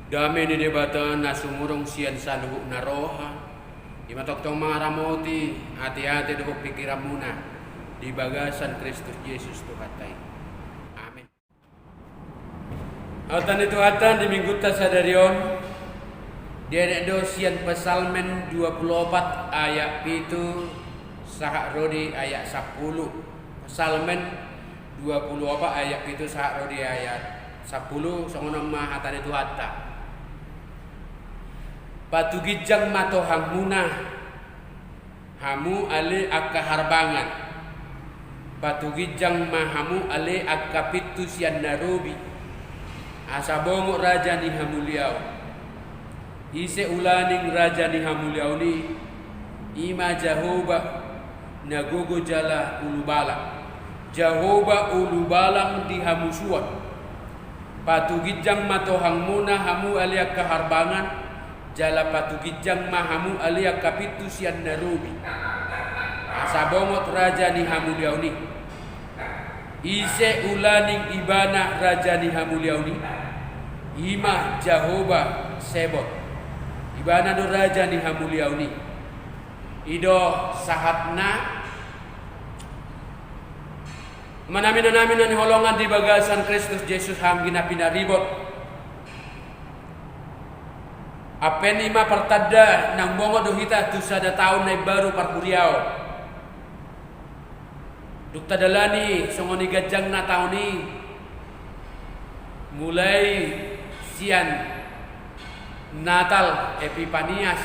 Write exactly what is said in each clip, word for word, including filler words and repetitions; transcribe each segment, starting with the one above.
Dame ni Debata na sumurung sian saluhut na roha, i ma tongtong mangaramoti ateate dohot pingkiranmuna di bagasan Kristus Jesus Tuhanta i. Amen. Hata ni Tuhanta di Minggunta sadari on dienet do sian Psalmen dua pulu opat ayat pitu sahat ro di ayat sampulu. Psalmen dua pulu opat ayat pitu sahat ro di ayat sampulu, songon on ma hata ni Tuhanta. Patuginjang ma tohangmuna, hamu ale angka harbangan. Patuginjang ma hamu ale angka pintu sian na robi, asa bongot raja ni hamuliaon. Ise ulaning raja ni hamuliaon i? I ma Jahowa na gogo jala ulubalang, Jahowa ulubalang di hamusuon. Patuginjang ma tohangmuna, hamu ale angka harbangan, jala patuginjang ma hamu ale angka pintu sian na robi, asa bongot raja ni hamuliaon i. Ise ulaning ibana raja ni hamuliaon i? I ma Jahowa Sebot. Ibana do raja ni hamuliaon i. I do sahatna. Amang inang nami na hinaholongan di bagasan Kristus Jesus, anggi na pinaribot. Ampe i ma partanda naung bongot do hita tu sada taon na imbaru parhuriaon. Dung tadalani songon i ganjangna taon i, mulai sian Natal, Epipanias,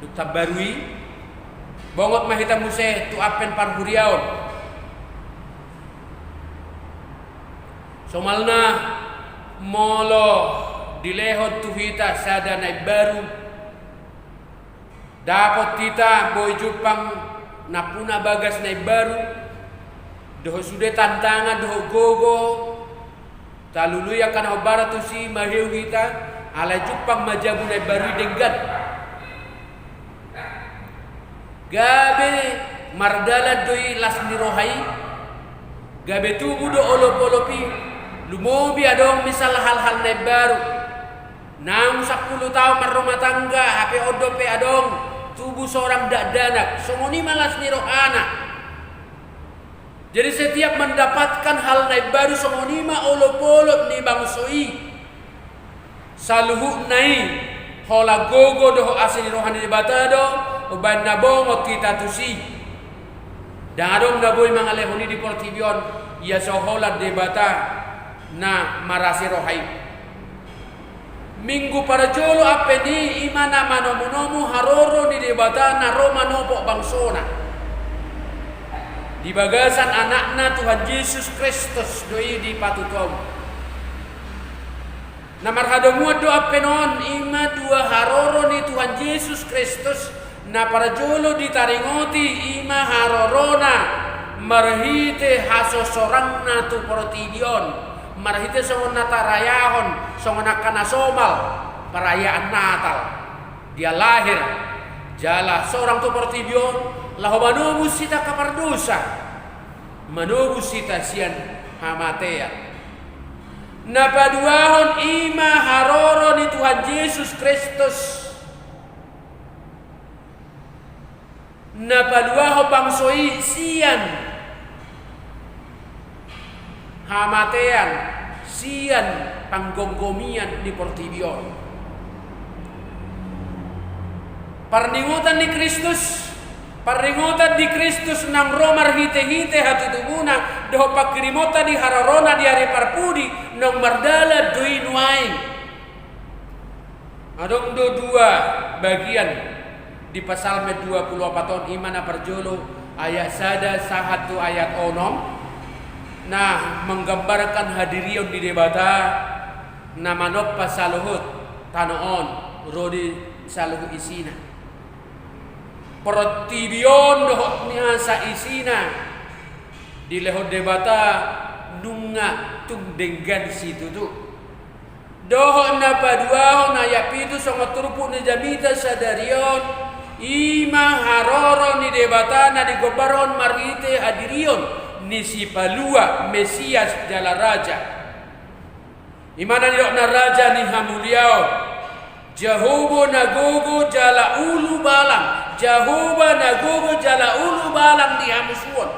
dung taon baru i, bongot ma hita muse tu Ampe parhuriaon. Somalna, molo dilehon tu hita sada na imbaru, dapot hita boi jumpang nampuna bagas na imbaru, dohot sude tantangan dohot gogo, talului angka na hombar tusi, maheu hita, alai jumpang ma jabu na imbaru i denggan. Gabe mardalan do i las ni roha i, gabe tubu do olopolop i, lumobi adong misal hal-hal na imbaru. Naung sampulu taon marrumah tangga, hape on dope adong tubu sorang dakdanak, songon i ma las ni rohana. Jadi setiap mendapatkan hal na imbaru, songon i ma olopolop ni bangso i. Saluhutna i holan gogo dohot asi ni roha ni Debata do umbahen na bongot hita tusi. Ndang adong na boi mangalehon i di portibi on, ia so holan Debata na marasi roha i. Minggu parjolo Ampe i, i ma na manomunomu haroro ni Debata na ro manopot bangsona di bagasan Anakna Tuhan Jesus Kristus do i dipatutuhon. Na marhadomuan do Ampe on, i ma dua haroro ni Tuhan Jesus Kristus. Na parjolo ditaringoti, i ma harorona marhite hasosorangna tu portibi on, marhite songon na tarayahon, songon angka na somal, perayaan Natal. Dia lahir jala sorang tu portibi on, laho manobus hita angka pardosa, manobus hita sian hamatean. Na paduahon, i ma haroro ni Tuhan Jesus Kristus. Na paluahon bangso i sian hamatean, sian panggomgomian ni portibi on. Parningotan ni Kristus, parningotan di Kristus naung ro marhitehite hatutubuna dohot pangkirimonta di harorona di ari parpudi, naung mardalan do i nuaeng. Adong do dua bagian di Psalmen dua pulu opat on, i ma na parjolo ayat sada sahat tu ayat onom, na manggambarkan hadirion ni Debata na manompa saluhut tano on, ro di saluhut isina. Portibi on dohot nasa isina dilehon Debata nunga tung denggan situtu. Dohot na paduahon, ayat pitu, songon turpuk ni jamita sadari on, i ma haroro ni Debata na digombarhon marhite hadirion ni Sipalua, Mesias jala Raja. I ma na nidokna Raja ni hamuliaon, Jahowa na gogo jala ulubalang, Jahowa na gogo jala ulubalang di hamusuon.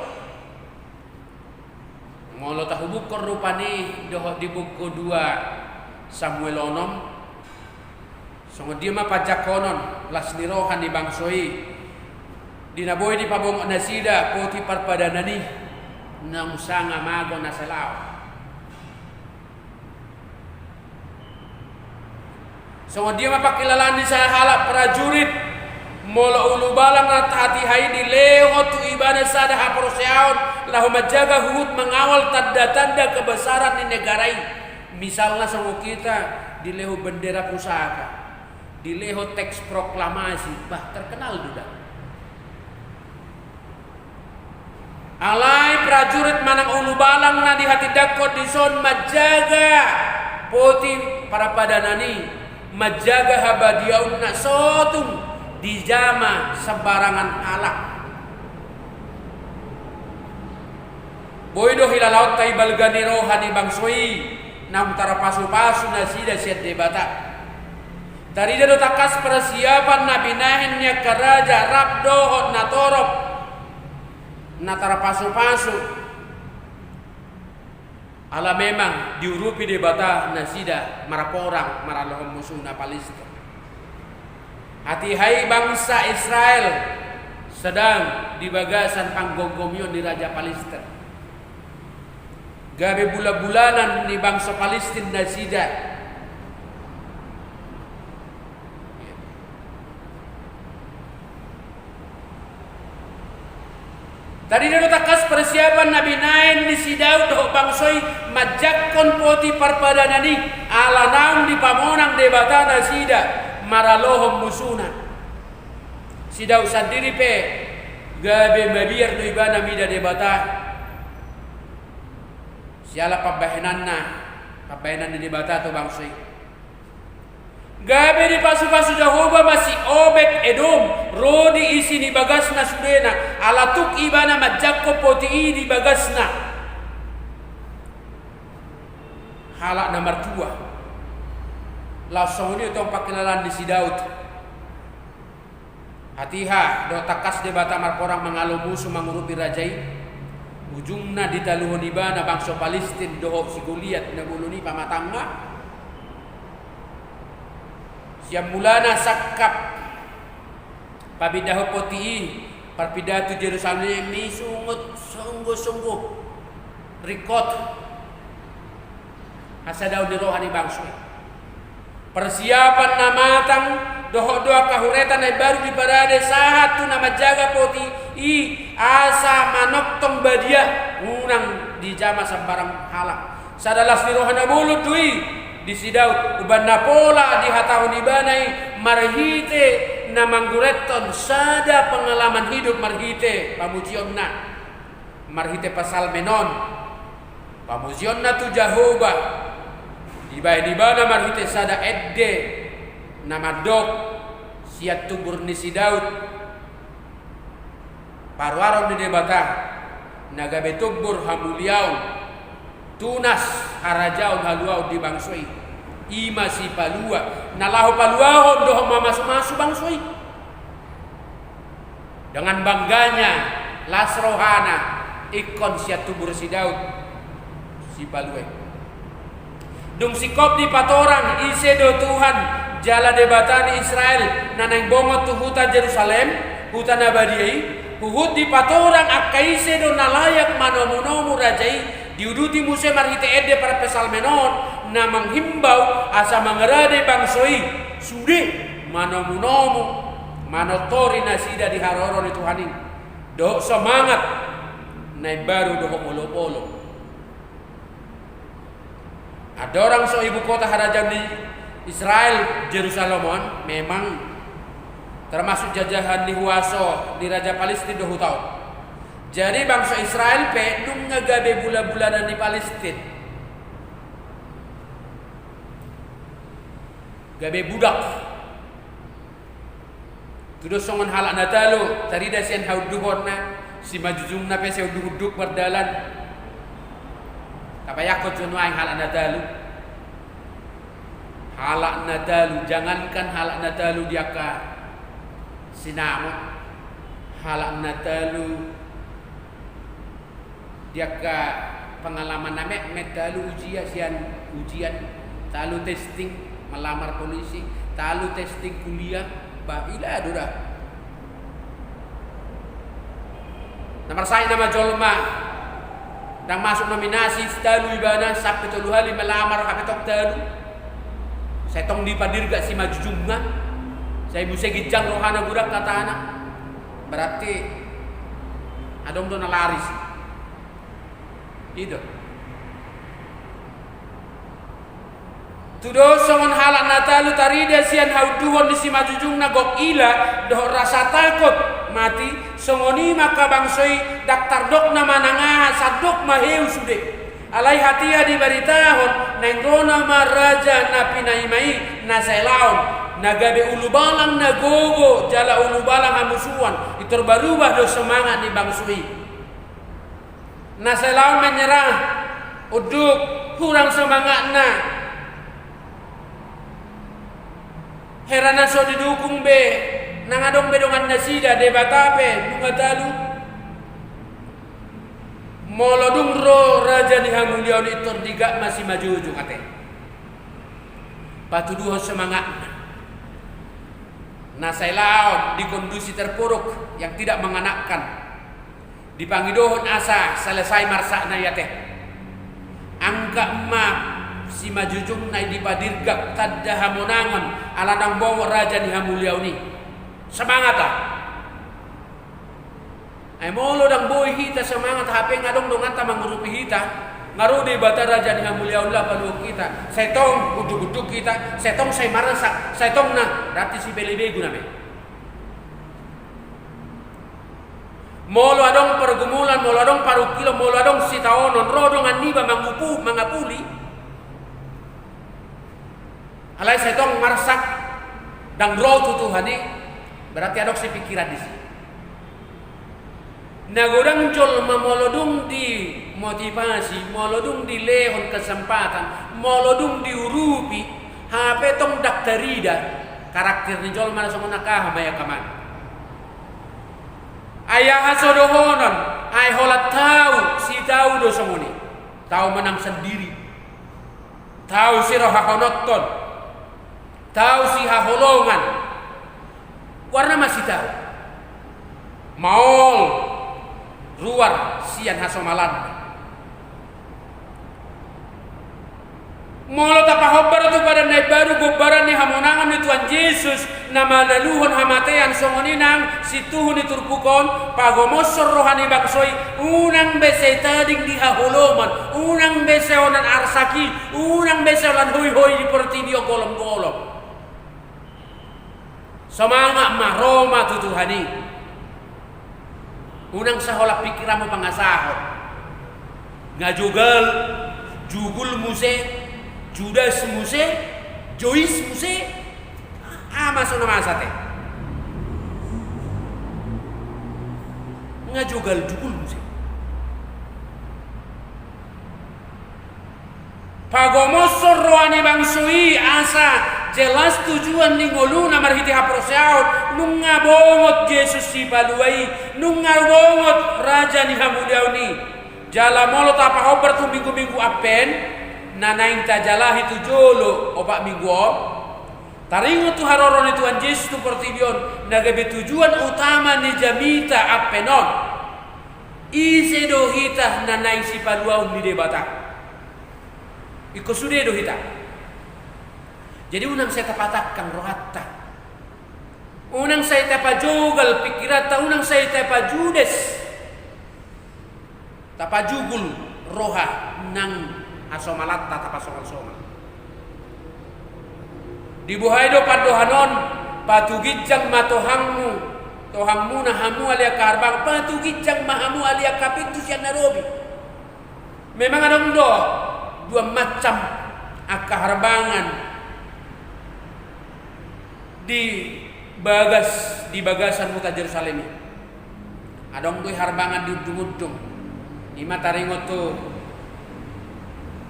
Molo tahubukkon rupani dohot di buku dua Samuel onom, songon dia ma panjangkonon las ni roha ni bangso i di na boi dipabongot nasida poti parpadanan i, naung sanga mago na salaon. Songon dia ma pangkilalaan ni sahalak prajurit, molo ulubalang na hatiha i dilehon tu ibana sada haporseaon laho manjaga huhut mangawal tanda-tanda kebesaran ni negara i. Misalna songon hita dilehon bendera pusaka, dilehon teks proklamasi, bah, terkenal do da. Alai prajurit manang ulubalang na dihatindangkon dison manjaga poti parpadanan i, manjaga habadiaonna, so tung dijama sembarangan halak. Boi do hilalaonta i balga ni roha ni bangso i naung tarpasupasu nasida sian Debata. Tarida do tangkas persiapan na binahen ni angka raja rap dohot natorop na tarpasupasu. Ala memang diurupi Debata nasida marporang maralohon musuna Palestina. Hatiha i bangsa Israel sedang di bagasan panggomgomion ni raja Palestina. Gabe bulanbulanan ni bangso Palestina nasida. Tarida do tangkas persiapan na binahen ni si Daud dohot bangso i manjangkon poti parpadanan i, ala naung dipamonang Debata nasida maralohon musuna. Si Daud sandiri pe gabe mabiar do ibana mida Debata. Siala pambahenanna, pambahenan ni Debata tu bangso i. Gabe dipasupasu Jahowa ma si Obed Edom, ro di isi ni bagasna sudena, ala tuk ibana manjangkon poti i di bagasna. Halak na martua. Laos songon i do tong pangkilalaan ni si Daud. Hatiha do tangkas Debata marporang mangalo musu mangurupi raja i. Ujungna ditaluhon ibana bangso Palestina dohot si Goliat na bolon i pamatangna. Sian mulana sangkap papindahon poti i, parpindahan tu Jerusalem i sungut sungguh-sungguh ringkot. Hasadaon ni roha ni bangso i. Persiapan na matang dohot do angka hureta na imbaru diparade sahat tu na manjaga poti i asa manongtong badia, unang dijama sambarang halak. Sada las ni roha na bolon do i di si Daud, umbahen na pola dihatahon ibana i marhite na manggurethon sada pengalaman hidup marhite pamujionna. Marhite Psalmen on, pamujionna tu Jahowa, dibahen ibana marhite sada ende na mandok sian tumbur ni si Daud, paruaron ni Debata, na gabe tumbur hamuliaon, tunas harajaon haluaon di bangso i, i ma Sipalua, na laho paluahon dohot mamasumasu bangso i. Dengan bangganya, las rohana, ingkon sian tumbur si Daud, Sipalua i. Dung singkop dipatorang ise do Tuhan jala Debata ni Israel na naeng bongot tu huta Jerusalem, huta na badia i, huhut dipatorang angka ise do na layak manomunomu raja i, diuduti muse marhite ende parpsalmen on na manghimbau asa mangarade bangso i. sude manomunomu, manortori nasida di haroro ni Tuhan i, dohot semangat na imbaru dohot olopolop. Andorang so ibu kota harajaon ni Israel Jerusalem on, memang termasuk jajahan ni huaso ni raja Palestin do huta on. Jadi bangso Israel pe nunga gabe bulanbulanan di Palestin. Gabe budak. Tudos songon halak na talu, tarida sian haunduhonna, simanjujungna pe sai unduk-unduk mardalan. Tabayangkon jo nuaeng halak na talu. Halak na talu, jangankan halak na talu di angka sinamot, halak na talu di angka pengalaman na metmet, talu ujian sian ujian, talu testing melamar polisi, talu testing kuliah, bah ila do da. Na marsahit nama jolma, ndang masuk nominasi, talu ibana, sampe tolu hali melamar, hape tong talu. Sai tong dipadirgak simanjujungna, sai muse ginjang rohana, godang hatana. Berarti adong do na laris. I do. Tudos songon halak na talu, tarida sian haunduhon ni simanjujungna gok ila dohot rasa takot mati, songon i ma angka bangso i, ndang tardok na manang aha, sandok ma heu sude. Alai hatiha dibaritahon, naeng ro nama raja na pinaima i, na sai laon, na gabe ulubalang na gogo jala ulubalang hamusuan, pintor barubah do semangat ni bangso i. Na sai laon menyerah, unduk, hurang semangatna. Hera na so didukung be, ndang adong be dongan nasida, Debata pe nunga talu. Molo dung ro raja ni hamuliaon i, pintor digak ma simanjujung ate. Patuduhon semangatna. Na sai laon di kondisi terpuruk yang tidak mengenakkan. Dipangidohon asa selesai marsakna i ate. Angka ma simanjujungna i dipadirgak tanda hamonangon, ala naung bongot raja ni hamuliaon i. Semangat ah. Ai molo ndang boi hita semangat, hape nga adong donganta mangurupi hita, nga ro Debata raja ni hamuliaon laho paluahon hita, sai tong unduk-unduk hita, sai tong sai marsak, sai tong na, berarti sipelebegu nama i. Molo adong pergumulan, molo adong parungkilon, molo adong sitaonon, ro dongan niba mangupu-, mangapuli. Alai sai tong marsak, ndang ro tu Tuhan i, berarti adong sipingkiran disi. Na godang jolma molo dung dimotivasi, molo dung dilehon kesempatan, molo dung diurupi, hape tong ndang tarida karakter ni jolma na songon angka aha ma i angka amang. Ai aha so dohonon, ai holan tau, sitau do songon i. Tau menang sendiri. Tau sirohahononhon. Tau sihaholongan. Goarna ma sitau. Maol ruar sian hasomalanna. Molo tapahombar tu padan na imbaru gombaran ni hamonangan ni Tuhan Jesus, na manaluhon hamatean, songon i nang situhu ni turpuk on, pagomoshon roha ni bangso i, unang be sai tading di haholomon, unang be sai holan arsak i, unang be sai holan hoihoi di portibi on golomgolom. Semangat ma, ro ma tu Tuhan i. Unang sai holan pingkiranmu pangasahon. Nga jogal jugul muse, judas muse, jois muse. Aha ma so na masa ate? Nga jogal jugul muse. Pagomoshon roha ni bangso i asa jelas tujuan ni ngoluna marhite haporseaon, nunga bongot Jesus Sipalua i, nunga bongot Raja ni Hamuliaon i. Jala molo tapahombar tu minggu-minggu Advent, na naeng tajalahi tu jolo opat minggu on, taringot tu haroro ni Tuhan Jesus tu portibi on, na gabe tujuan utama ni jamita Advent on. Ise do hita na naeng sipaluaon ni Debata? Ingkon sude do hita. Jadi unang sai tapatangkang rohanta. Unang sai tapajogal pikiranta, unang sai tapajudes. Tapajugul roha nang hasomalanta tapasomalsomal. Diboan do pandohan on, patuginjang ma tohangmu, tohangmuna hamu ale angka harbangan, patuginjang ma hamu ale angka pintu sian na robi. Memang adong do dua macam angka harbangan di bagas, di bagasan huta Jerusalem i. Adong do i harbangan di undungundung, i ma taringot tu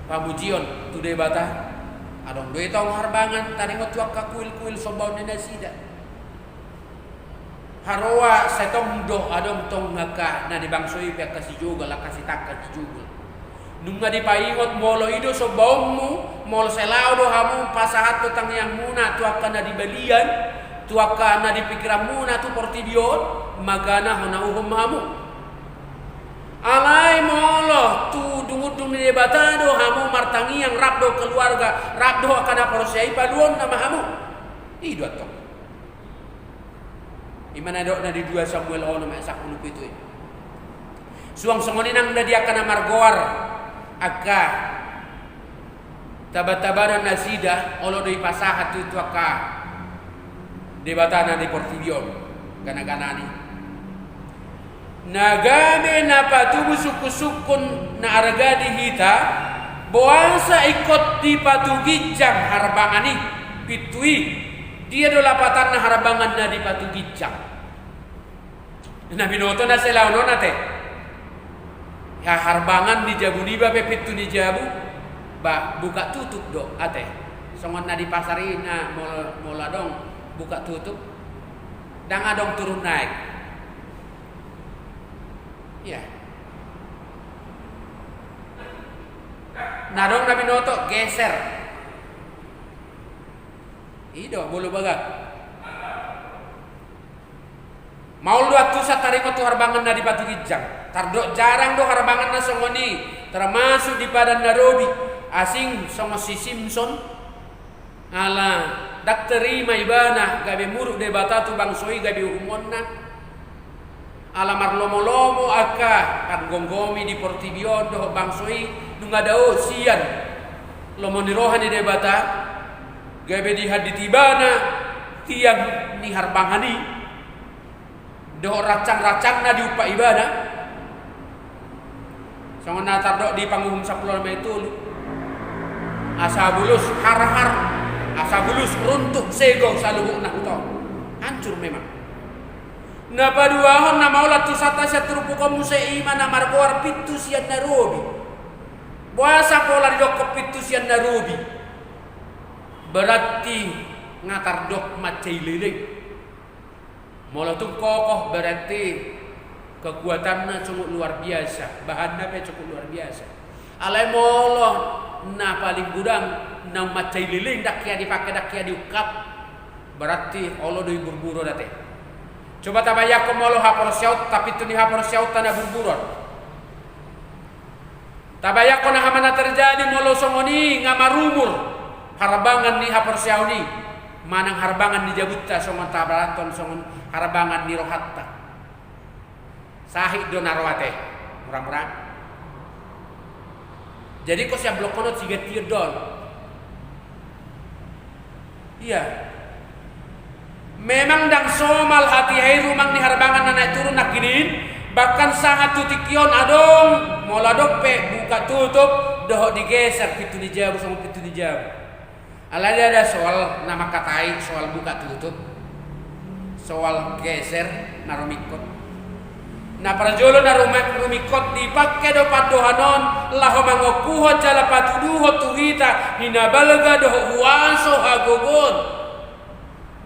pamujion tu Debata. Adong do i tong harbangan taringot tu angka kuilkuil sombaon ni nasida. Haroa sai tong do adong tong angka na di bangso i pe angka sijogal, angka sitangkang sijogal. Nunga dipaingot molo i do sombaonmu, molo sai laho do hamu pasahathon tangiangmuna tu angka na di balian, tu angka na di pikiranmuna tu portibi on, magana hona uhum hamu. Alai molo tu undungundung ni Debata do hamu martangiang, rap do keluarga, rap do angka na porsea i, paluonna ma hamu. I do antong. I ma na didok na di dua Samuel onom ayat sampulu pitu i. Suang songon i nang na di angka na margoar angka tabatabanan nasida, olo do ipasahat tu, tu angka debata na di portibi on, ganagana ni. Na gabe na patubu sungkunsungkun na arga di hita, boasa ingkon dipatuginjang harbangan i, pintu i? Dia do lapatanna harbangan na dipatuginjang? Na binoto na selahon on ate. Ya, harbangan di jabu niba pe pintu ni jabu, ba, buka tutup do ate. Songon na di pasar i na molo, molo adong buka tutup, ndang adong turun naek. Iya. Na adong na binoto, geser. I do molo bagak. Maol do antusan taringot tu harbangan na dipatuginjang. Tardok jarang do harbangan na songon i, termasuk di Padan na Robi. Asing songon si Simson, ala ndang terima ibana gabe muruk Debata tu bangso i gabe uhumonna. Ala marlomolomo angka panggomgomi di portibi on dohot bangso i, nunga dao sian lomo ni roha ni Debata, gabe dihandit ibana tiang ni harbangan i dohot rancang-rancangna diumpat ibana. Songon na tardok di Panguhum sampulu onom ayat tolu. Asa bulus harhar, asa bulus runtuh, sego saluhutna huta on. Hancur memang. Na paduahon na maol antusanta sian turpuk on muse, i ma na margoar pintu sian na robi. Boasa pola didokkon pintu sian na robi? Berarti nga tardok mansai leleng. Molo tung kokoh, berarti kekuatanna cukup luar biasa, bahanna pe cukup luar biasa. Alai molo na paling godang naung mansai leleng, ndang hea dipake, ndang hea diungkap, berarti olo do i burburon ate. Coba tabayangkon molo haporseaonta, pintu ni haporseaonta na burburon. Tabayangkon aha ma na terjadi molo songon i nga marumur harbangan ni haporseaon i, manang harbangan ni jabunta, songon tabaranton songon harbangan ni rohanta. Sahit do na ro ate, mura-mura. Jadi ingkon sian blokhon on sigantion do on. Iya. Memang ndang somal hatiha i rumang ni harbangan na naek turun nangkining, bahkan sahat tu tingki on adong, molo adong pe buka tutup, dohot digeser pintu ni jabu songon pintu ni jabu. Alai ndada soal na mangkatai soal buka tutup, soal geser na rumingkot. Na parjolo na ruma-, rumingkot, dipake do pandohan on laho mangokuhon jala patuduhon tu hita hinabalga dohot huaso hagogoon.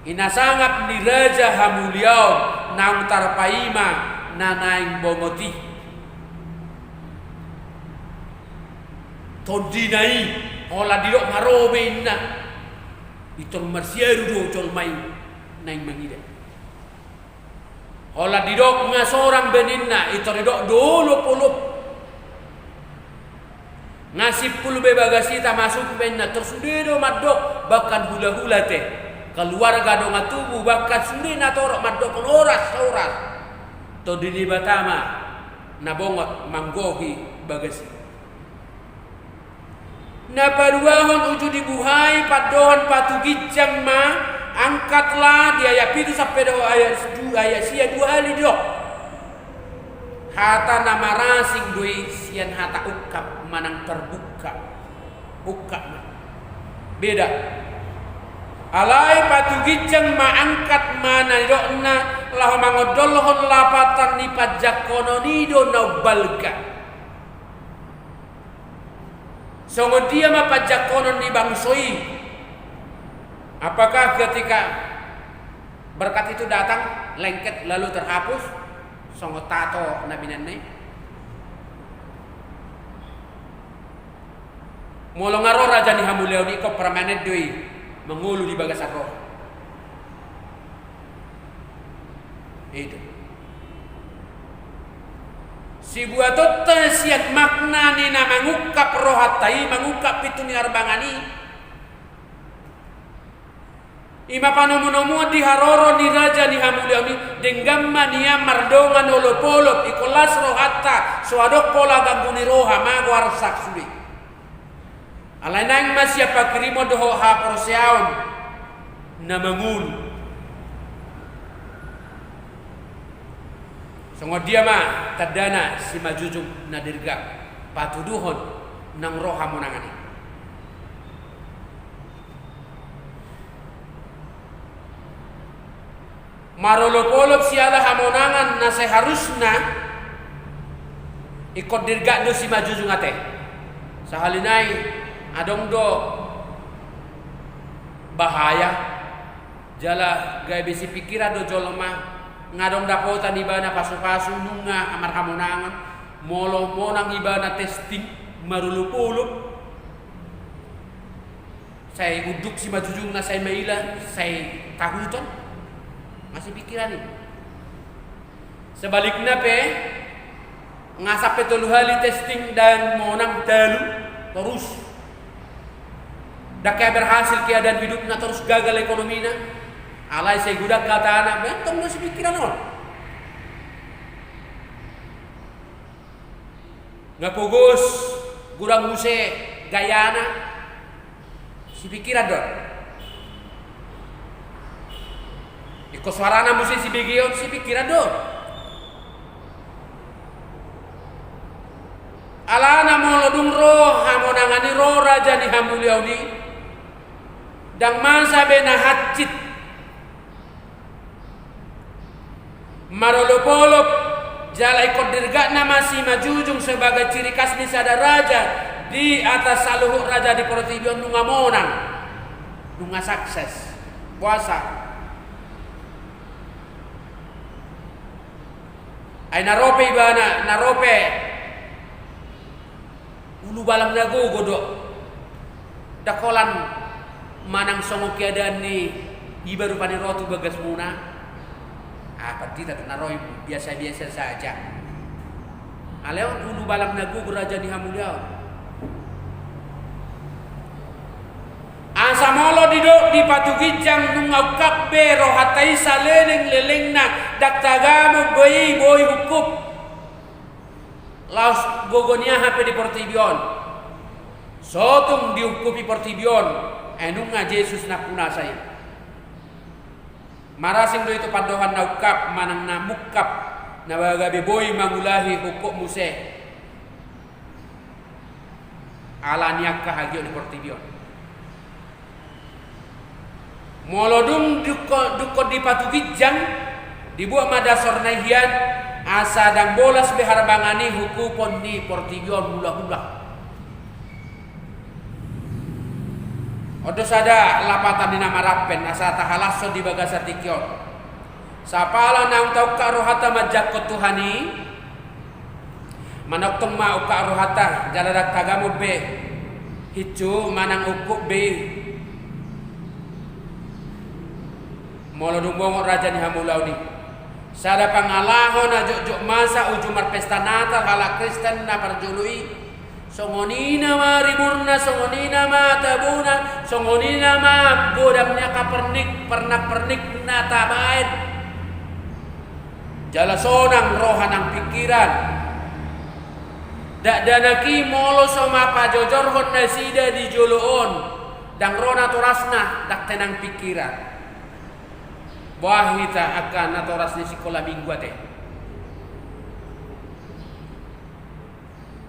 I na sangap ni raja hamuliaon naung tarpaima na naeng bongot i. Tondina i, holan didok nga ro be inna, intor marsiaru do jolma i naeng mangida. Holan didok nga sorang be ninna, intor didok dolopolop. Nga simpul be bagas i tamasuk be na torus sude do mandok bahkan hulahula te, keluarga dongan tubu bahkan sude na torop mandokkon horas horas. Tondi ni Debata ma na bongot manggohi bagas i. Na paduahon uju dibuhai pandohan patu ginjang ma angkatlah di ayat pitu sampe dohot ayat du-, ayat sia dua hali didok. Hata na marasing do i sian hata ungkap manang terbuka. Ungkap ma. Beda. Alai patu ginjang ma angkat ma na nidokna laho mangondolhon lapatan ni panjangkonon i do na umbalga. Songon dia ma panjangkonon ni bangso i? Apakah ketika berkat itu datang, lengket lalu terhapus songon tato na binanna i? Molo nga ro raja ni hamuliaon i, ingkon permanen do i mangolu di bagasan roha. Itu. Sibuatonta sian makna ni na mangungkap rohanta i, mangungkap pintu ni harbangan i, i ma panomunomuan di haroro ni raja ni hamuliaon i, denggan ma nian mardongan olopolop, ingkon las rohanta, so adong pola ganggu ni roha, mago arsak sude. Alai naeng ma sian pangkirimon dohot haporseaon na mangolu. Songon dia ma tandana simanjujung na dirgak patuduhon naung ro hamonangan i? Marolopolop siala hamonangan na seharusna ingkon dirgak do simanjujung ate. Sahali nai adong do bahaya, jala gabe sipingkiran do jolma, nga adong dapotan ibana pasupasu nunga marhamonangan, molo monang ibana testing marolopolop. Sai unduk simanjujungna, sai maila, sai tahuton. Masih pikiran i. Sebalikna pe, nga sampe tolu hali testing ndang monang, talu, torus. Ndang hea berhasil keadaan hidupna, torus gagal ekonomina. Alai sai godang hatana, bentong do sipikiran on. Nga pogos, godang muse gayana, sipikiran do. Ingkon soarana muse sibegeon, sipikiran do. Alana molo dung ro hamonangan i, ro raja ni hamuliaon i, ndang masa be na hansit marolopolop, jala ingkon dirgakna ma simanjujung sebagai ciri khas ni sada raja di atas saluhut raja di portibi on nunga monang, nunga sukses. Boasa? Ai na ro pe ibana, na ro pe ulubalang na gogo do. Ndang holan manang songon keadaan ni iba rupani ro tu bagasmuna. Ah, pandita do na ro i biasa-biasa saja. Alai on ulubalang na gogo raja ni hamuliaon. Asa molo didok di patu ginjang nunga ungkap be rohanta i saleleng-lelengna, ndang tagamon be i boi hukup. Laos gogo ni aha pe di portibi on, so tung diukupi portibi on, ai nunga Jesus nampunasa i. Marasing do i tu pandohan na ungkap manang na mungkap, na gabe boi mangulahi hukup muse ala ni angka hagiot ni portibi on. Molo dung dungkon, dungkon di patu ginjang, dibuat ma dasorna i hian, asa ndang bolas be harbangan i hukupon ni portibi on hulahula. On do sada lapatan ni na marrampen asa tahalashon di bagasan tingki on. Sapala naung taungkap rohanta manjangkon Tuhan i, manongtong ma ungkap rohanta jala ndang tagamon be hinsu manang ungkup be i. Molo dung bongot raja ni hamuliaon i, sada pangalaho na jotjot masa uju marpesta Natal halak Kristen na parjolo i, Songon i nama rimurna, songon i nama tabona, songon i nama godang ni angka pernik, pernak-pernik na tabaen. Jala sonang roha nang pingkiran. Dakdanak i molo so mangpajojorhon nasida di jolo on, ndang ro natorasna, ndang tenang pingkiran. Boha hita angka natoras ni sikola minggu ate?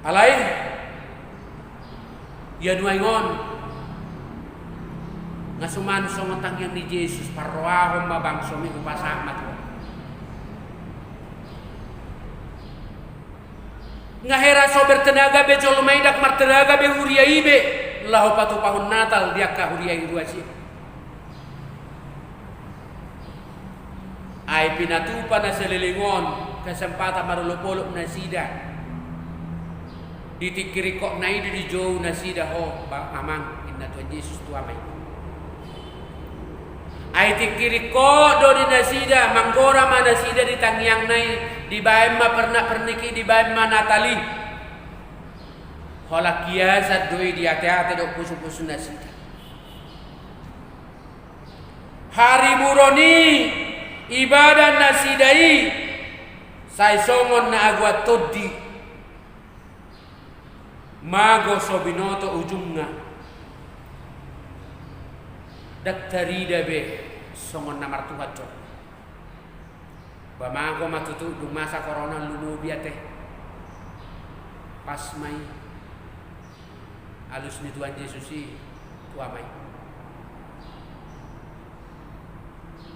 Alai ia nuaeng on, nga suman songon tangiang ni Jesus, parrohahon ma bangsomi, hupasahat ma tu Ho. Nga hera so bertenaga be jolma i, ndang martenaga be huria i be laho patupahon Natal di angka huria i ruas i. Ai pinatupa na saleleng on kesempatan marolopolop nasida. Di tingki ringkotna i do dijou nasida, ho ba amang, inna Tuhan Jesus tu ama i. Ai tingki ringkot do di nasida, manggora ma nasida di tangiangna i, dibaen ma pernak-pernik i, dibaen ma Natal i. Holan kiasan do i di ateate dohot pusupusu nasida. Hariburon i, ibadah nasida i sai songon na agoan tondi. Mago so binoto ujungna. Ndang tarida be songon na martuhan jolma. Ba mago ma tutu dung masa korona lumobi ate. Pas ma i alus ni Tuhan Jesus i tu ama i.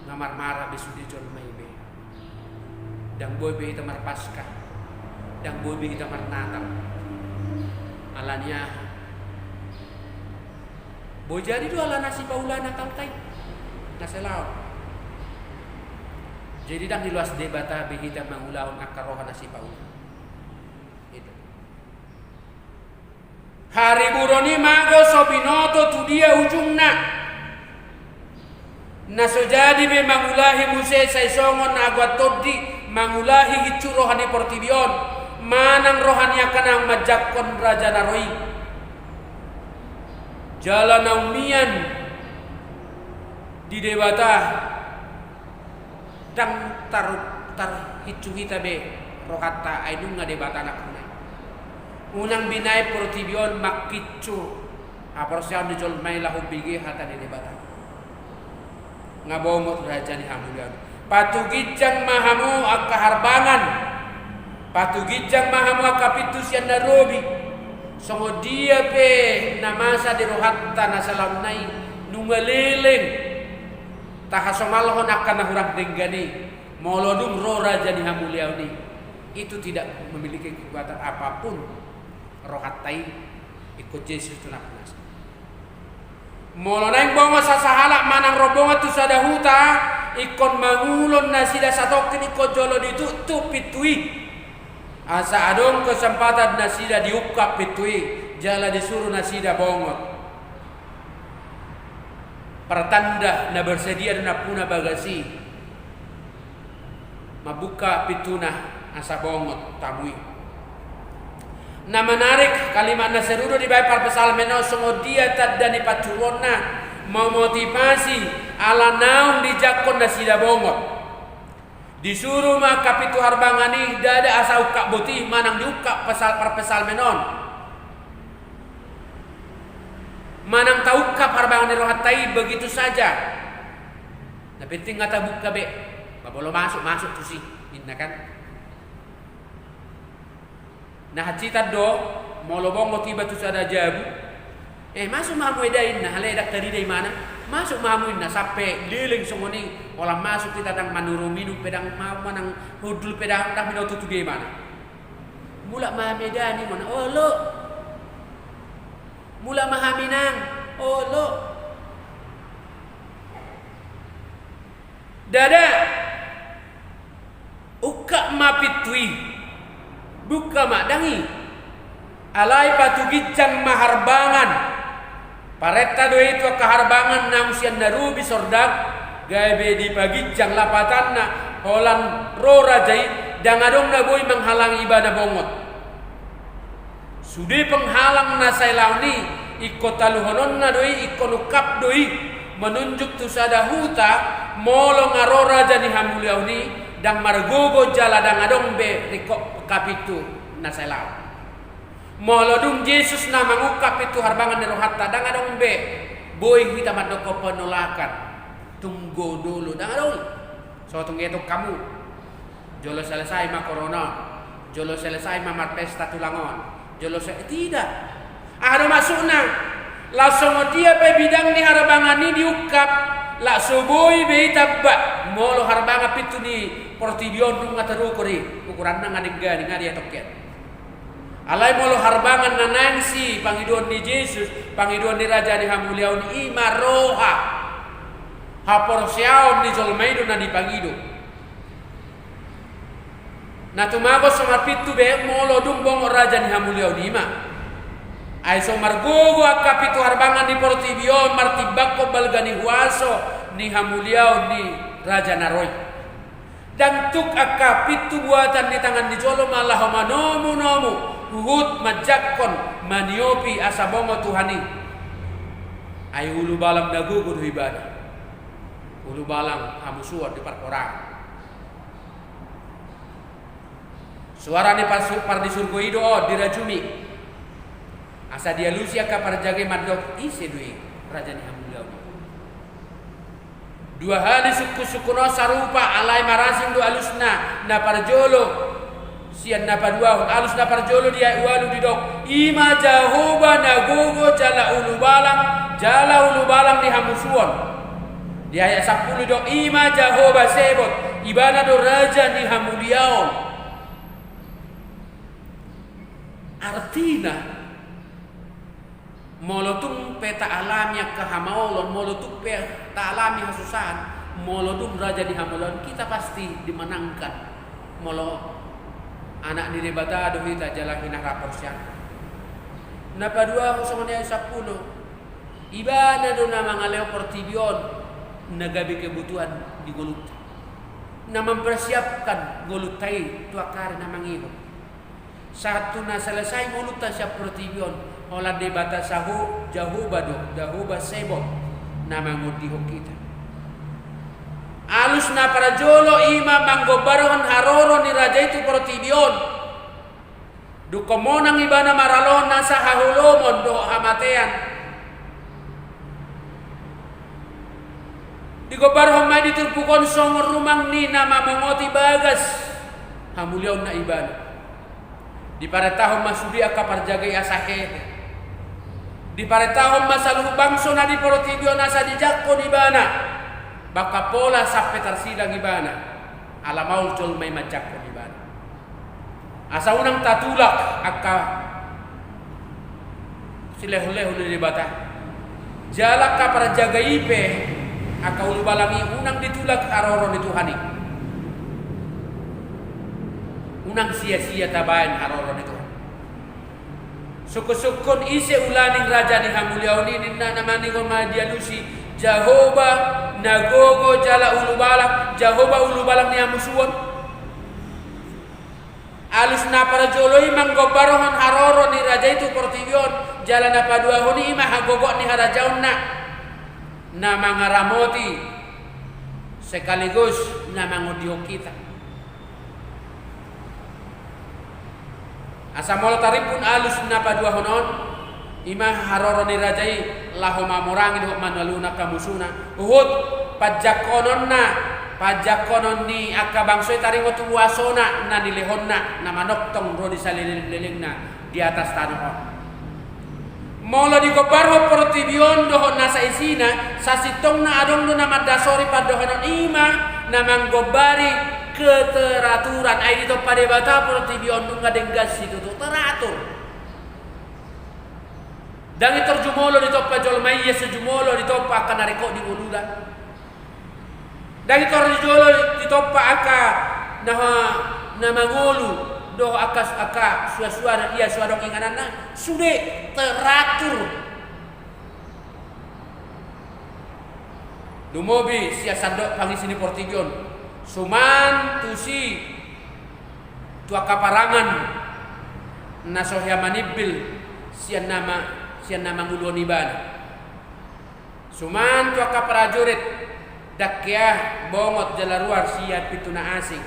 Nga marmara be sude jolma i be. Ndang boi be hita marpaskah, ndang boi be hita marnatal. Alani aha? Boi jadi do ala na sipaula Natalta i, na salaon. Jadi ndang diloas Debata be hita mangulahon angka roha na sipaula. Itu. Hariburon i mago so binoto tu dia ujungna. Na so jadi be mangulahi muse sai songon na agoan tondi, mangulahi hincu roha ni portibi on, manang roha ni angka naung manjangkon raja na ro i. Jala naung mian di Debata. Ndang tar-, tarhincu hita be rohanta, ai nunga Debata nangkuna i. Unang binaen portibi on manghincu haporseaon ni jolma i laho bege hata ni Debata. Nga bongot raja ni hamuliaon. Patuginjang ma hamu angka harbangan. Patuginjang ma hamu angka pintu sian na robi. Songon dia pe na masa di rohanta na salaonna i, nunga leleng tahasomalhon angka na hurang denggan i, molo dung ro raja ni hamuliaon i. Itu tidak memiliki kekuatan apapun rohanta i, ingkon Jesus tu na punasa. Molo naeng bongot sasahalak manang ro bongot tu sada huta, ingkon mangulon nasida satongkin, ingkon jolo dituktuk pintu i. Asa adong kesempatan nasida diungkap pintu i, jala disuru nasida bongot. Pertanda na bersedia do nampuna bagas i mambuka pintuna asa bongot tamu i. Na menarik, kalimat na seru do dibaen parpsalmen on, songon dia tanda ni pansuruonna memotivasi ala naung dijangkon nasida bongot. Disuru ma angka pintu harbangan i, ndada asa ungkap boti manang diungkap psal-, parpsalmen on. Manang taungkap harbangan ni rohanta i begitu saja. Na penting nga tabuka be. Ba molo masuk, masuk tusi, inna kan. Na hansitan do, molo bongot iba tu sada jabu, "Eh, masuk ma hamu eda," inna, "alai ndang tarida imana. Masuk ma hamu," inna, sampe leleng songon i, holan masuk hita, ndang manurung minum pe ndang, ma-, manang hundul pe ndang, ndang binoto tu dia imana. "Mulak ma hami eda," ninna, "olo. Mulak ma hami nang, olo." Ndada. Ungkap ma pintu i. Buka ma, ndang i. Alai patuginjang ma harbangan. Parenta do i tu angka harbangan naung sian na robi sordak, gabe dipaginjang, lapatanna holan ro raja i, ndang adong na boi manghalangi ibana bongot. Sude penghalang na sai laon i, ingkon taluhononna do i, ingkon ungkap do i, menunjuk tu sada huta, molo nga ro raja ni hamuliaon i, ndang margogo jala ndang adong be ringkot angka pintu na sai laon. Molo dung Jesus na mangungkap pintu harbangan ni rohanta, ndang adong be boi hita mandokkon penolakan. Tung godolo, ndang adong i. So tung etok hamu. Jolo selesai ma corona on. Jolo selesai ma marpesta tulang on. Jolo se-, tidak. Aha do maksudna? Laos songon dia pe bidang ni harbangan i diungkap, laos so boi be i tamba. Molo harbangan pintu ni portibi on nunga terukur i, ukuranna nga denggan i, nga dietokkian. Alai molo harbangan na naeng si pangidoan ni Jesus, pangidoan ni raja ni hamuliaon i ma roha. Haporseaon ni jolma i do na dipangido. Na tumagon so marpintu be molo dung bongot raja ni hamuliaon i ma. Ai so margogo angka pintu harbangan ni portibi on martimbangkon balga ni huaso ni hamuliaon ni raja na ro i. Ndang tuk angka pintu buatan ni tangan ni jolma laho manomunomu, huhut manjangkon, maniopi asa bongot Tuhan i. Ai ulubalang na gogo do ibana. Ulubalang hamusuon di parhorasan. Suara ni parsu-, pardisurgo i do on dirajumi. Asa dialusi angka parjaga i mandok, ise do i raja ni hamuliaon i. Dua hali sungkunsungkun on sarupa, alai marasing do alusna. Na parjolo sian na paduahon, alus na parjolo di ayat ualu didok, i ma Jahowa na gogo jala ulubalang, jala ulubalang ni hamusuon. Di ayat sampulu didok, i ma Jahowa Sebot, ibana do raja ni hamuliaon. Artina, molo tung pe taalami angka hamaolon, molo tung pe taalami hasusaan, molo dung raja ni hamuliaon, kita pasti dimenangkan. Molo anak ni Debata do hita jala hinahaporseaon. Na paduahon songon i ayat sampulu. Ibana do na mangalehon portibi on na gabe kebutuhan di ngolunta. Na mempersiapkan ngolunta i tu angka ari na mangihut. Sahat tu na selesai ngolunta sian portibi on, holan Debata Saho-, Jahowa do, Jahowa Sebot, na mangondihon hita. Alus na parjolo i ma manggombarhon haroro ni raja i tu portibi on. Dungkon monang ibana maralohon nasa haholomon dohot hamatean. Digombarhon ma i di turpuk on songon rumang ni na mamongoti bagas hamuliaonna ibana. Diparentahon ma sude angka parjaga i asa hehe. Diparentahon ma saluhut bangso na di portibi on asa dijangkon ibana. Bangka pola sampe tarsilang ibana. Ala maol jolma i manjangkon ibana. Asa unang tatulak angka silehonlehon ni Debata. Jala angka parjaga i pe, angka ulubalang i unang ditulak haroro ni Tuhan i. Unang sia-sia tabaen haroro ni Tuhan. Sungkunsungkun ise ulaning raja ni hamuliaon i, ninna na maningon ma dialusi, Jahowa na gogo jala ulubalang, Jahowa ulubalang ni hamusuon. Alus na parjolo i manggombarhon haroro ni raja i tu portibi on, jala na paduahon i ma hagogoon ni harajaonna, na mangaramoti sekaligus na mangondihon hita. Asa molo tarimpun alus na paduahon on, i ma haroro ni raja i laho mamorangi dohot manaluna angka musuna. Huhut panjangkononna, panjangkonon ni angka bangso i taringot tu huasona na nilehonna, na manongtong ro di saleleng-lelengna di atas tano on. Molo digombarhon portibi on dohot nasa isina, sasintongna adong do na mandasori pandohanon i ma na manggombari keteraturan. Ai ditompa Debata portibi on nunga denggan situtu, teratur. Ndang i tor jumolo ditompa jolma i, ia so jumolo ditompa angka na ringkot di ngoluna. Ndang i tor jolo ditompa angka na, na mangolu dohot angka, angka suan-suan ia so adong ingananna, sude teratur. Lumobi sian sandok pangisi ni portibi on, suman tusi tu angka parangan na so hea manimbil sian na ma-, sian na manguluhon ibana. Suman tu angka prajurit, ndang hea bongot jala ruar sian pintu na asing.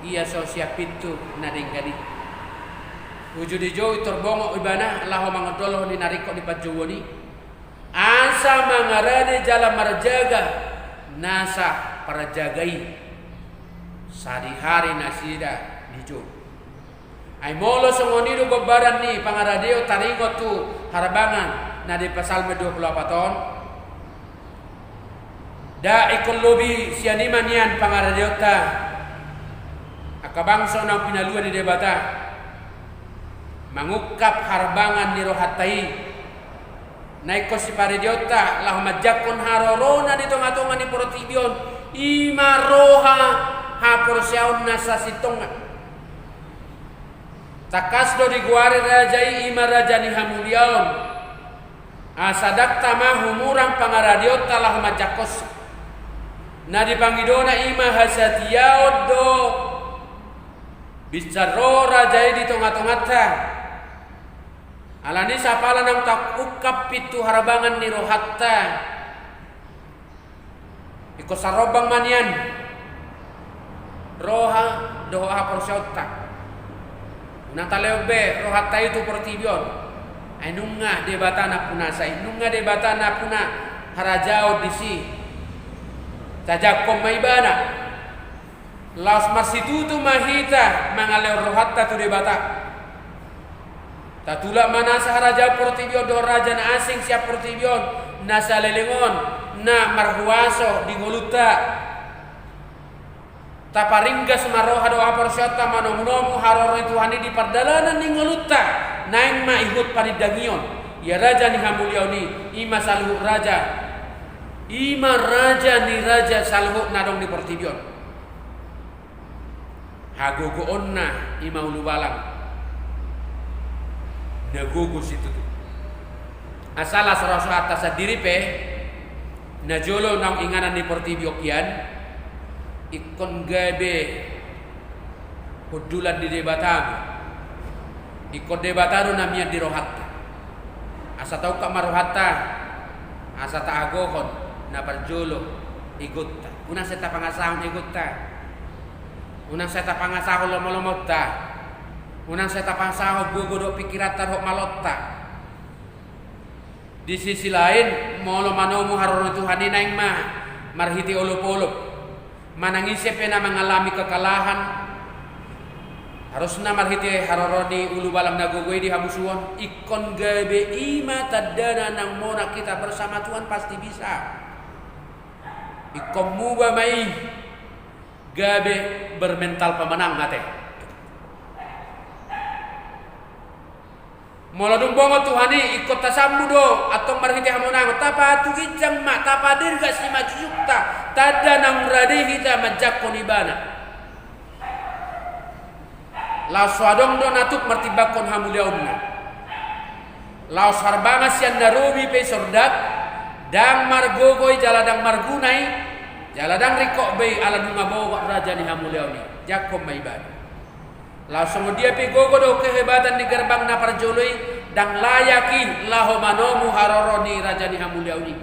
Ia so sian pintu na denggan i. Uju dijou i tor bongot ibana laho mangondolhon di na ringkot di panjouon i. Asa mangarade jala marjaga nasa parjaga i. Sadihari nasida dijou. Ai molo songon i do gombaran ni pangaradeon taringot tu harbangan na di Psalmen dua pulu opat on, ndang ingkon lobi sian i ma nian pangaradeonta, angka bangso naung pinalua ni Debata, mangungkap harbangan ni rohanta i. Na ingkon siparadeonta laho manjangkon harorona di tongatonga ni portibi on, i ma roha haporseaon na sasintongna. Tangkas do digoari raja i, i ma raja ni hamuliaon. Asa ndang tama humurang pangaradeonta laho manjangkonsi. Na dipangidona i ma hasatiaon do. Binsan ro raja i di tongatonganta. Alani i sapala naung taungkap pintu harbangan ni rohanta, ingkon sarombang ma nian roha dohot haporseaonta. Unang talehon be rohanta i tu portibi on. Ai nunga Debata nampuna sa i, nunga Debata nampuna harajaon disi. Tajangkon ma ibana. Laos marsitutu ma hita mangalehon rohanta tu Debata. Tatulak ma nasa harajaon portibi on dohot raja na asing sian portibi on, na saleleng on, na marhuaso di ngolunta. Taparinggas ma roha dohot haporseaonta manomunomu haroro ni Tuhan i di pardalanan ni ngolunta. Naeng ma ihut panindangion. Ia raja ni hamuliaon i, i ma saluhut raja. I ma raja ni raja saluhut na adong di portibi on. Hagogoonna i ma ulubalang na gogo situtu. Asa las rohanta sandiri pe, najolo naung inganan ni portibi on hian, ingkon gabe hundulan ni Debata ma. Ingkon Debata do na mian di rohanta. Asa taungkap ma rohanta, asa tahagohon na parjolo egonta. Unang sai tapangasahon egonta. Unang sai tapangasahon lomolomonta. Unang sai tapangasahon gogo dohot pingkiranta dohot malonta. Di sisi lain, molo manomu haroro ni Tuhan i naeng ma marhite olopolop. Manang ise pe na mangalami kekalahan, harusna marhite haroro ni ulubalang na gogo i di hamusuon, ingkon gabe i ma tandana naung monang hita bersama Tuhan pasti bisa. Ingkon muba ma i gabe bermental pemenang ate. Molo dung bongot Tuhan i, ingkon tasambu do antong marhite hamonangon, tapatuginjang ma, tapadirgas i ma jujungta, tanda naung rade hita manjangkon ibana. Laos so adong do na tuk martimbangkon hamuliaonna. Laos harbangan sian na robi pe i sordat, ndang margogo i jala ndang marguna i, jala ndang ringkot be i ala nunga bongot raja ni hamuliaon i, jangkon ma ibana. Laos songon dia pe gogo dohot kehebatan ni gerbang na parjolo i, ndang layak i laho manomu haroro ni raja ni hamuliaon i.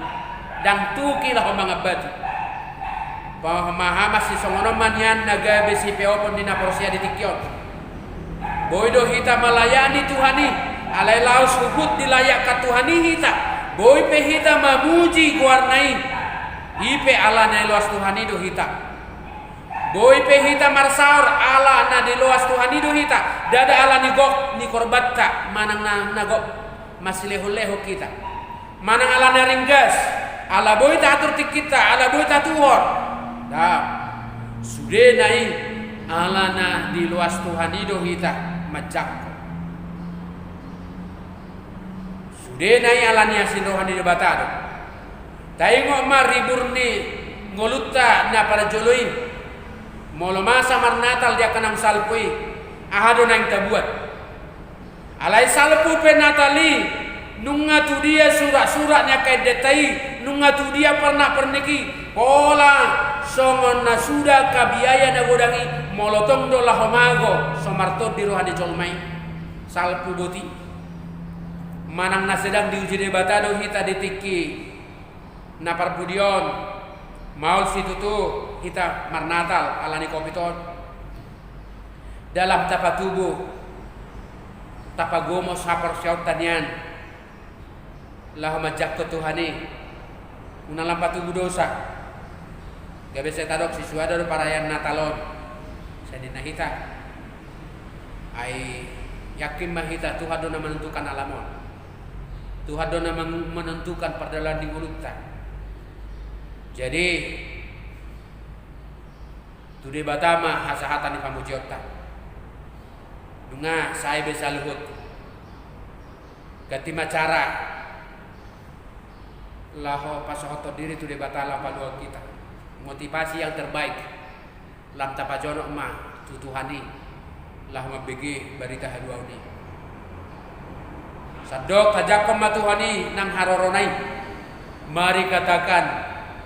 Ndang tuk i laho mangambati. Pemahaman sisongon on ma nian na gabe sipeopon ni na porsea di tingki on. Boi do hita malayani Tuhan i, alai laos huhut dilayakkan Tuhan i hita. Boi pe hita mamuji goarna i. I pe alana diloas Tuhan i do hita. Boi pe hita marsaor ala na diloas Tuhan i do hita, ndada ala ni gok ni korbanta manang na, na gok masilehonlehon hita. Manang ala na ringgas, ala boi taatur tingkinta, ala boi tatuhor. Ndang. Sudena i ala na diloas Tuhan i do hita manjangkon. Sudena i ala ni asi ni roha ni Debata do. Taingot ma ribur ni ngolunta na parjolo i. Molo masa marnatal di angka naung salpu i, aha do naeng tabuat? Alai salpu pe Natal i, nunga tudia suraksurak ni angka endenta i, nunga tudia pernak pernik i, pola songon na suda angka biaya na godang i, molo tong do laho mago so martondi roha ni jolma i. salpu boti. Manang na sedang diuji Debata do hita di tingki na parpudi on, maol situtu hita marnatal ala ni covid on. Dalam tapatubu, tapagomos haporseaonta nian laho manjangkon Tuhan i. Unang lam patubu dosa. Gabe sai tadok, sisuada do parayaan Natal on, sai ninna hita. Ai yakin ma hita, Tuhan do na menentukan alam on. Tuhan do na men-, menentukan pardalanan ni ngolunta. Jadi tu Debata ma hasahatan ni pamujionta. Nunga sae be saluhut. Ganti ma cara laho pasohothon diri tu Debata laho paluahon hita. Motivasi yang terbaik lam tapajonok ma tu Tuhan i laho mambege barita haluaon i. Sandok tajangkon ma Tuhan i nang harorona i. Mari katakan,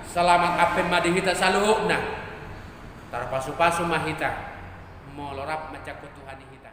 selamat Advent ma di hita saluhutna. Tarpasupasu ma hita molo rap manjangkon Tuhan i hita.